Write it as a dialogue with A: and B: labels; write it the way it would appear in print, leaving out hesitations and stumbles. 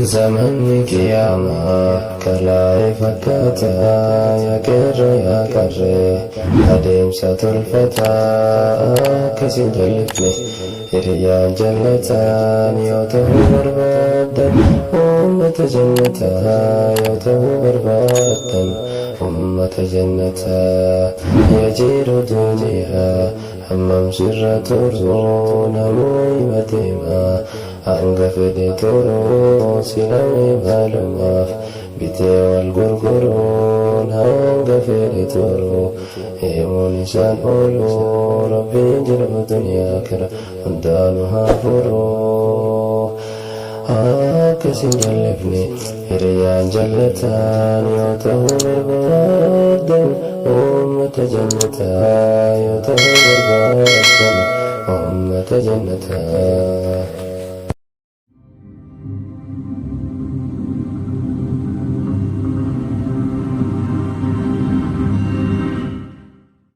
A: Zamanni qiyaamaa kalaa'e fakkaata, yaa qeerroo yaa qarree adeemsa tolfataa. Akkas hin jallifne hiriyyaan jallataan, yoo ta'uu barbaaddan uummata jannataa, yoo ta'uu barbaaddan uummata jannataa. Yaa jiru duniyaa hammam sirra turu, namuu ima deema hanga fedhe turu, silamee maalumaaf bitee wal gurguruun, hanga fedhe turu himuun isaan oolu. Rabbiin jiru duniyaa kira hundaanu haa furu. Akkas hin jallifne hiriyyaan jallataan, yoo ta'uu barbaaddan uummata jannataa, yoo ta'uu barbaaddan uummata jannataa.